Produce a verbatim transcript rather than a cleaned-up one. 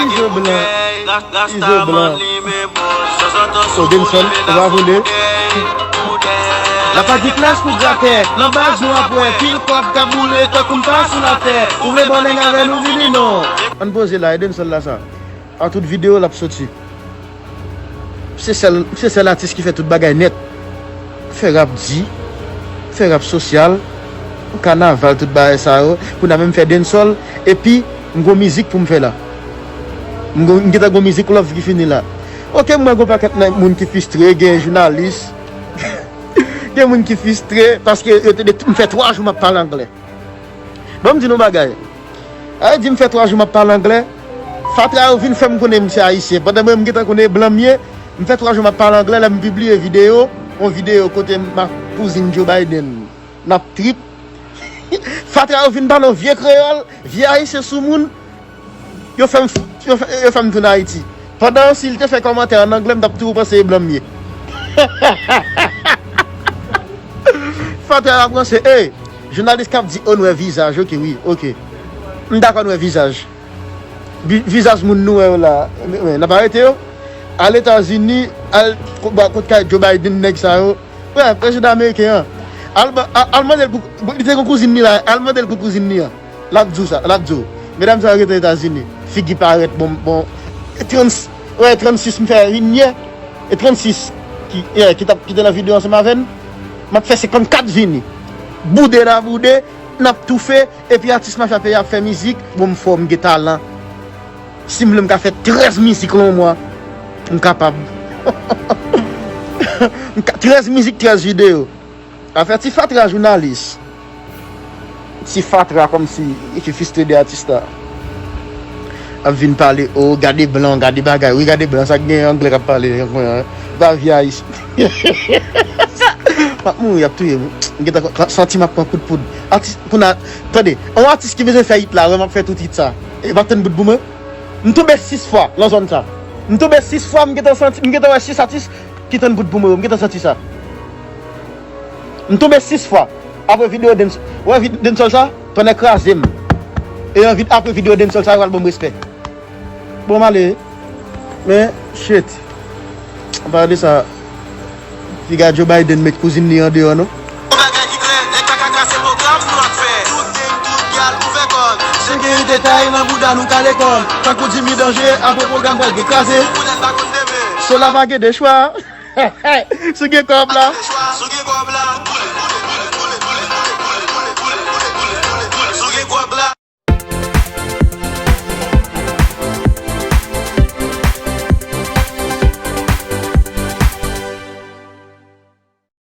Izo blan. Izo blan. O Denson, ou pa vle. La pa di klas pou gratè. Nan baz nou ap wè. Pil kòb k ap boule tankou m pa sou latè. Ou vle bòleng avè nou, vini non. Ann poze la, e Denson la sa. A tout videyo l ap soti. Se sèl, se sèl atis ki fè tout bagay nèt. Fè rap di, fè rap sosyal, kanaval, tout bagay sa yo. Kounye a menm fè dancehall, epi m gon mizik pou m fè la. M gon, m gentan gon mizik love ki fini la. Oke, m wè gon pakèt nan moun ki fistre, gen jounalis, gen moun ki fistre, paske yo te de, m fè twa jou m ap pale anglè. Bon, m di nou bagay. A di m fè twa jou m ap pale anglè. Fatra yo vin fè m konnen m se ayisyen. Pandan mwen, m gentan konnen blan m ye. M fè twa jou m ap pale anglè, lè m pibliye videyo, yon videyo kote m ak kouzin Joe Biden n ap trip. Fatra yo vin pale yon vye kreyòl, vye ayisyen soumoun. Yo fè m, yo fè, yo fè m tounen Ayiti. Pandan si l te fè kòmantè an anglè, m t ap toujou panse e blan m ye. Fatra yo ap ranse, ey, jounalis k ap di, o, n wè vizaj, oke, wi, oke. M dakò n wè vizaj. Vi-, vizaj moun nou wè yo la, men, n ap arete yo. Al Etazini, al ko-, ba, kot kay Joe Biden, nèg sa yo. Wè, prezidan ameriken an. Al, ba, al, al mande l pou, pou, li te gon kouzin li la, al mande l pou kouzin li an. L ap di w sa, l ap di w. Medam sa yo rete Etazini. Figi parèt, bon, bon. E trannsis, wè, trannsis m fè vin yè. E trannsis ki, yè, ki t ap, ki te nan videyo ansanm avè n. M ap fè senkannkat vini. Boude n a boude, n ap toufe, epi atis mafya peyi ap fè mizik. Bon, m fò, m gen talan. Si m vle, m ka fè trèz mizik lan yon mwa. M kapab. M ka, trèz mizik, trèz videyo. Afè ti fatra jounalis. Ti fatra kòmsi ki fistre de atis la. Ap vin pale, o, gade blan, gade bagay. Wi, gade blan, sa k gen anglè k ap pale, konprann, pa vye ayisyen. M ap mouri, y ap touye m. M gentan santi m ap pran kout poud. Atis, kounye a, tande, yon atis ki bezwen fè hit la, wè m ap fè tout hit sa. E pa tann bout pou mwen. M tonbe sis fwa nan zòn sa. M tonbe sis fwa, m gentan santi, m gentan wè sis atis ki tann bout pou mwen yo, m gentan santi sa. M tonbe sis fwa. Apre videyo dance, wè vid-, dancehall sa, tonnè kraze m. E yon vid-, apre videyo dancehall sa, yo pral ban m respè. Bon, m ale. Men, shit. Anpare de sa, piga Joe Biden met kouzin li andeyò, non? Yon bagay ki klè, nèg pa ka kase pwogram nou ap fè. Tout gang, tout gal, ouvè kò n. Sekirite taye nan bouda nou, kale kò n. Tankou Jimmy Danje, apre pwogram pral gen kraze. Pou nèg pa konn demen. Sola pa gen de chwa. Si w gen kòb la.